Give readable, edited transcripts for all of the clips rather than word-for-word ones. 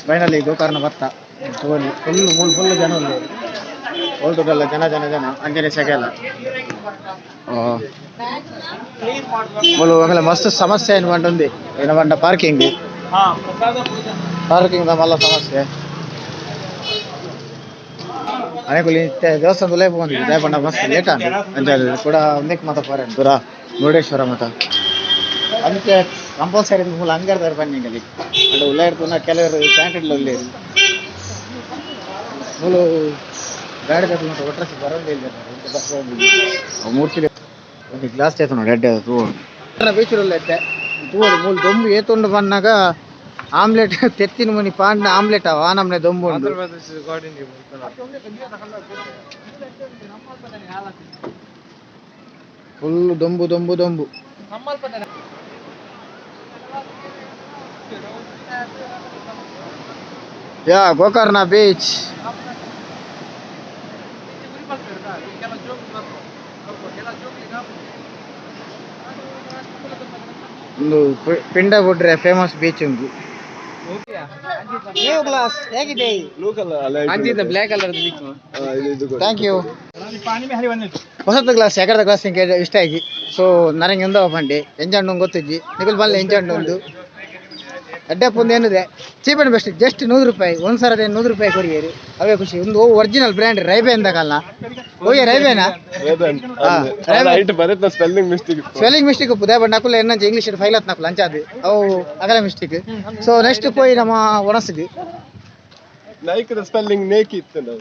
Finally Gokarna ಬತ್ತ ತೋಲಿ full ಮೂಲು full ಜನ ಉಲ್ಲೆರ್ ಓಲ್ ತೂಂಡಲ ಜನ ಜನ ಜನ ಅಂಚನೆ ಸೆಗೆಲ ಮೂಲು ಅಂಗಲ ಮಸ್ತ್ ಸಮಸ್ಯೆ ಏನು ಪಂಡ ಏನ ಪಂಡ ಪಾರ್ಕಿಂಗ್ ಪಾರ್ಕಿಂಗ್ ದ ಮಲ್ಲ ಸಮಸ್ಯೆ ಅನೇಕುಲು ಇತ್ತೆ ದೇವಸ್ಥಾನ ಉಲಯಿ ಪೋವೊಂದಿಜ್ಜಿ ದಾಯೆ ಪಂಡ ಮಸ್ತ್ ಲೇಟ್ ಆಂಡ್ ಅಂಚ ಕುಡ ಉಂದೆಕ್ ಮಾತ ಪೋರೆ ಪೂರ ಮುರುಡೇಶ್ವರ ಮಾತ ಅಂಚೆ ಕಂಪಲ್ಸರಿ ಮೂಲು ಅಂಗರ್ದಾರ್ ಪನ್ನಿಂಗಲಿ ಅಂಡ ಉಲಯಿಡ್ ತೂನ ಕೆಲವರು ಪ್ಯಾಂಟ್ ಉಲ್ಲೆರ್ ಮೂಲು ಗಾಡಿ ಮಾತ ಒಟ್ರಾಸಿ ಬರೋಂದೇ ಇಲ್ಲೆರ್ ಬಸ್ ಮೂರ್ತಿ ಒಂಜಿ ಗ್ಲಾಸ್ ತೇತುಂಡು ಎಡ್ಡೆ ತೂವೊಡು ಬೀಚ್ ಉಲ್ಲ ಇತ್ತೆ ತೂವೊಡು ಮೂಲು ದೊಂಬು ಏತುಂಡು ಪನ್ನಗ ಆಮ್ಲೆಟ್ ತೆತ್ತಿನ ಮುನಿ ಪಾಂಡ ಆಮ್ಲೆಟ್ ಅವ ಆ ನಮ್ನೆ ದೊಂಬು ಉಂಡು. ಫುಲ್ ದೊಂಬು ದೊಂಬು ದೊಂಬು. ಯಾ ಗೋಕರ್ಣ ಬೀಚ್. ಒಂದು ಪಿಂಡ ಬುಡ್ರೆ ಫೇಮಸ್ ಬೀಚ್ ಉಂದು. ನ್ಯೂ ಗ್ಲಾಸ್ ಹೇಗಿದೆ? Black colour. Thank you. ಹೊಸದ ಗ್ಲಾಸ್ ಎಗರದ ಗ್ಲಾಸ್ ಇಷ್ಟ ಆಗಿ ಸೊ ನನಗೆ ಉಂದವ ಪಂಡೆ ಎಂಜಾಂಡು ಗೊತ್ತಿಜ್ಜಿ ನಿಕುಲ್ ಬಲ್ಲೆ ಎಂಜಾಂಡು ಉಂದು ಅಡ್ಡಪ್ಪ ಏನಿದೆ ಚೀಪ್ ಅಂಡ್ ಬೆಸ್ಟ್ ಜಸ್ಟ್ 100 ರೂಪಾಯಿ ಒಂದು ಸರದ 100 ರೂಪಾಯಿ ಕೊರಿಯರು ಅವೇ ಖುಷಿ. ಒಂದು ಒರಿಜಿನಲ್ ಬ್ರ್ಯಾಂಡ್ ರೈಬೆ ಅಂದಕಲ್ಲ ಓಯ್ ರೈಬೇನಾ? Spelling mistake. ಸ್ಪೆಲ್ಲಿಂಗ್ ಮಿಸ್ಟೇಕ್ ಉಪ್ಪು ಬಟ್ ನಕುಲ ಎನ್ನಂಚ ಇಂಗ್ಲೀಷ್ ಫೈಲ್ ಆತ್ ನಕುಲು ಅಂಚಾದ್ ಅವು ಅಗಲ ಮಿಸ್ಟೇಕ್. ಸೊ ನೆಕ್ಸ್ಟ್ ಪೋಯಿ ನಮ್ಮ ಒಣಸಿಗೆ. ನೈಕ್ ಸ್ಪೆಲ್ಲಿಂಗ್ ನೇಕ್ ಇತ್ತು.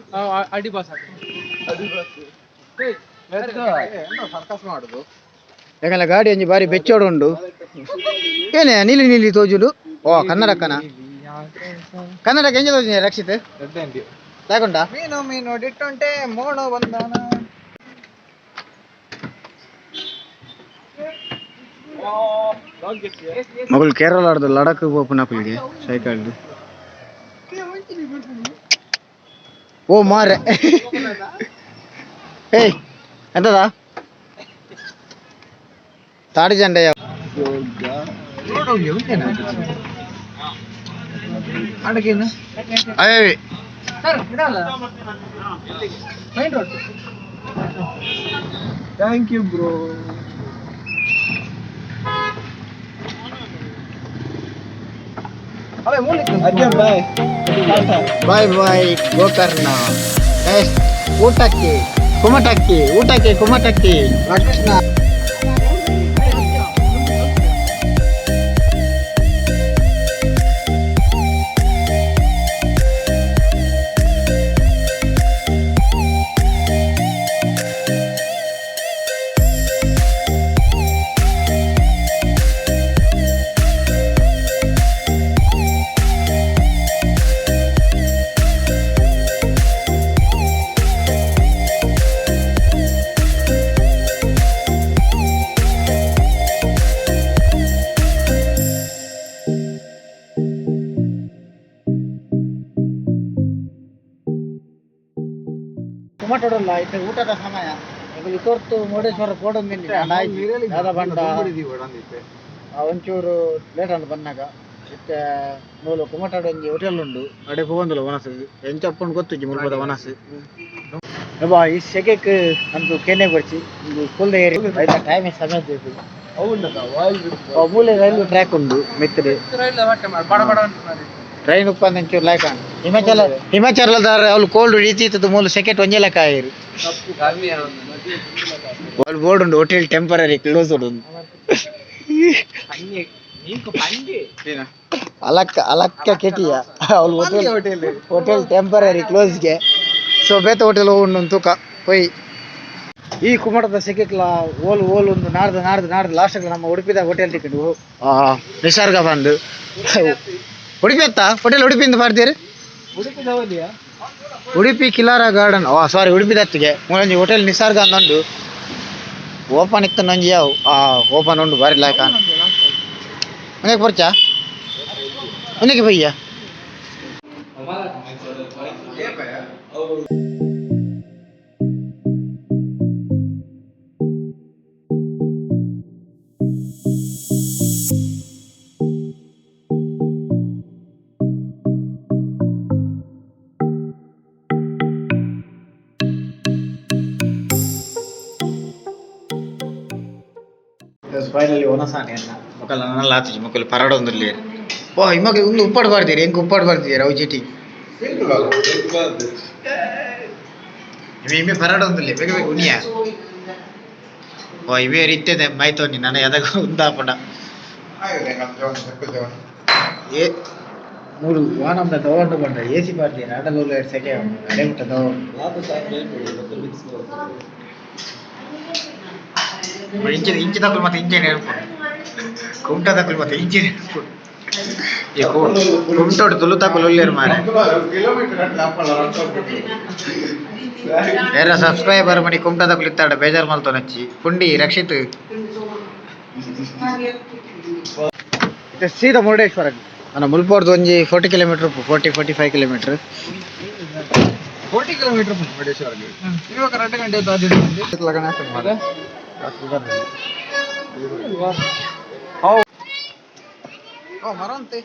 ಅಡಿಬಾಸ್. ಸರ್ಕಸ್ ಮಾಡುದು ಯಾಕಂದ್ರೆ ಗಾಡಿ ಒಂಜಿ ಬಾರಿ ಬೆಚ್ಚೋಡು ಉಂಡು. ಏನೇ ನೀಲಿ ನೀಲಿ ತೋಜುಡು? ಓ ಕನ್ನಡಕ್ಕನ ಕನ್ನಡಕ್ಕೆ ಎಂಜ ತೋಜುನಿ ರಕ್ಷಿತ್ ತಗೊಂಡ. ಮೀನು ಮೀನು ಡಿಟ್ಟುಂಟೆ ಮೋಣೋ ಬಂದಾನ. ಮಗಳು ಕೇರಳದ ಲಡಕ್ ಪೋಪುನಕುಲಿಗೆ ಸೈಕಲ್. ಓ ಮಾರೆ ಏಯ್ ಎಂತದ ತಾಡಿ ಜಂಡೆಯ. ಅಯ್ಯ thank you bro. Bye. Bye bye Gokarna. Next ಊಟಕ್ಕೆ ಕುಮಟಕ್ಕಿ, ಊಟಕ್ಕೆ ಕುಮಟಕ್ಕಿ. ಕೃಷ್ಣ ಕುಮಟಡಲ್ಲ ಇತ್ತೆ ಊಟದ ಸಮಯ. ಇಲ್ಲಿ ತೋರ್ತು ಮುರುಡೇಶ್ವರ ಪೋಡೊಂದಿನಿ ದಾದ ಬಂಡ ಒಂಚೂರು ಲೇಟ್ ಅಂಡ್ ಬಂದಾಗ ಇತ್ತೆ ಮೂಲು ಕುಮಟಾಡ ಒಂಜಿ ಹೋಟೆಲ್ ಉಂಡು ಅಡೆ ಪೋವೊಂದುಲ್ಲ ವನಸ್ ಎಂಚ ಉಪ್ಪುಂಡು ಗೊತ್ತಿಜ್ಜಿ ಮುಲ್ಪದ ವನಸ್. ಅಬ್ಬಾ ಈ ಸೆಕೆಕ್ ಅಂತು ಕೆನೆ ಬರ್ಚಿ ಇಂದು ಸ್ಕೂಲ್ ಏರಿಯಾ ಐತ ಟೈಮ್ ಸಮಯ ಬೇಕು. ಮೂಲೆ ರೈಲ್ವೆ ಟ್ರ್ಯಾಕ್ ಉಂಡು ಮಿತ್ತಡೆ. ಟ್ರೈನ್ ಉಪ್ಪಂದ ಒಂಚೂರು ಲಾಯ್ಕ್ ಆಂಡ್ ಹಿಮಾಚಲ ಹಿಮಾಚಲದ ಅವ್ಲು ಕೋಲ್ಡ್ ಇತ್ತಿತ್ತು ಮೂಲು ಸೆಕೆಟ್ ಒಂಜೆ ಲೆಕ್ಕ ಆಯಿರು. ಅವ್ಲು ಬೋರ್ಡ್ ಉಂಡು ಹೋಟೆಲ್ ಟೆಂಪರರಿ ಕ್ಲೋಸ್ ಉಂಡು. ಅಲಕ್ಕ ಅಲಕ್ಕ ಕೆಟಿಯ ಅವ್ಲು ಹೋಟೆಲ್ ಹೋಟೆಲ್ ಟೆಂಪರರಿ ಕ್ಲೋಸ್ಗೆ. ಸೊ ಬೇತೆ ಹೋಟೆಲ್ ಉಂಡು ತೂಕ ಪೋಯ್. ಈ ಕುಮಟದ ಸೆಕೆಟ್ಲ ಓಲ್ ಓಲ್ ಒಂದು ನಾಡ್ದು ನಾಡ್ದು ನಾಡ್ದು ಲಾಸ್ಟ್ ನಮ್ಮ ಉಡುಪಿದ ಹೋಟೆಲ್ ಟಿಕೆಟ್ ನಿಸರ್ಗ ಬಂದು ಉಡುಪಿ ಅತ್ತ ಹೋಟೆಲ್ ಉಡುಪಿಯಿಂದ ಪಾಡ್ತೀರಿ. ಉಡುಪಿ ಕಿಲಾರ ಗಾರ್ಡನ್. ಓ ಸಾರಿ ಉಡುಪಿ ದತ್ತಿಗೆ ಒಂಜಿ ಹೋಟೆಲ್ ನಿಸರ್ಗ ಅಂದುಂಡು ಓಪನ್ ಇತ್ತು ಒಂಜಿ ಯಾವ ಆ ಓಪನ್ ಉಂಡು ಬಾರಿ ಲಾಯ್ಕ ಒಂದಕ್ಕೆ ಪರ್ಚಾ ಒಂದಕ್ಕೆ ಬಯ್ಯ. ಫೈನಲಿ ಒನಸಾನೆ ಅನ್ನ ಮೊಕಲ್ ನನ್ನಲ್ಲ ಆತಿಜಿ ಮೊಕಲ್ ಪರಡೊಂದುಲ್ಲೇರು. ಓ ಇಮಕ್ಕೆ ಒಂದು ಉಪ್ಪಾಡು ಬರ್ತೀರಿ, ಎಂಕ್ ಉಪ್ಪಾಡು ಬರ್ತೀರಿ ಅವು ಚೀಟಿ. ಇವೆ ಇಮೆ ಪರಡೊಂದುಲ್ಲೆ, ಬೇಗ ಬೇಗ ಉನಿಯ. ಓ ಇವೇ ರೀತಿಯದೆ ಮೈತೋನಿ ನನ್ನ ಎದಗ ಉಂದಾಪಡ. ಏ ಮೂರು ವಾನಂದ ತಗೊಂಡು ಬಂಡ ಎ ಸಿ ಪಾಡ್ತೀರಿ ಆಟಲ್ ಸೆಕೆ ಅಡೆ ಮುಟ್ಟ ತಗೊಂಡು. ಇಂಚಿ ಇಂಚಿ ತಕ್ಕಲು ಮತ್ತೆ ಇಂಚೆ ಹೇಳ್ಕೊಂಡು ಕುಮಟ ತಕ್ಕಲು ಮತ್ತೆ ಇಂಚೆ ಹೇಳ್ಕೊಂಡು ಈ ಕುಮಟೋಡು ತುಳು ತಕ್ಕಲು ಒಲ್ಲೇರು ಮಾರೆ. ಬೇರೆ ಸಬ್ಸ್ಕ್ರೈಬರ್ ಮಣಿ ಕುಮಟ ತಕ್ಕಲು ಇತ್ತಾಡ ಬೇಜಾರು ಮಲ್ತೊನಚ್ಚಿ ಪುಂಡಿ ರಕ್ಷಿತ್ ಇದು ಸೀದಾ ಮುರುಡೇಶ್ವರ. ನನ್ನ ಮುಲ್ಪೋರ್ದು ಒಂಜಿ 40 kilometre, 40-45 kilometre. 40 kilometre ಮುರುಡೇಶ್ವರಗೆ ಇವಾಗ 2 ಗಂಟೆ. ಓ ಮರಂತೆ.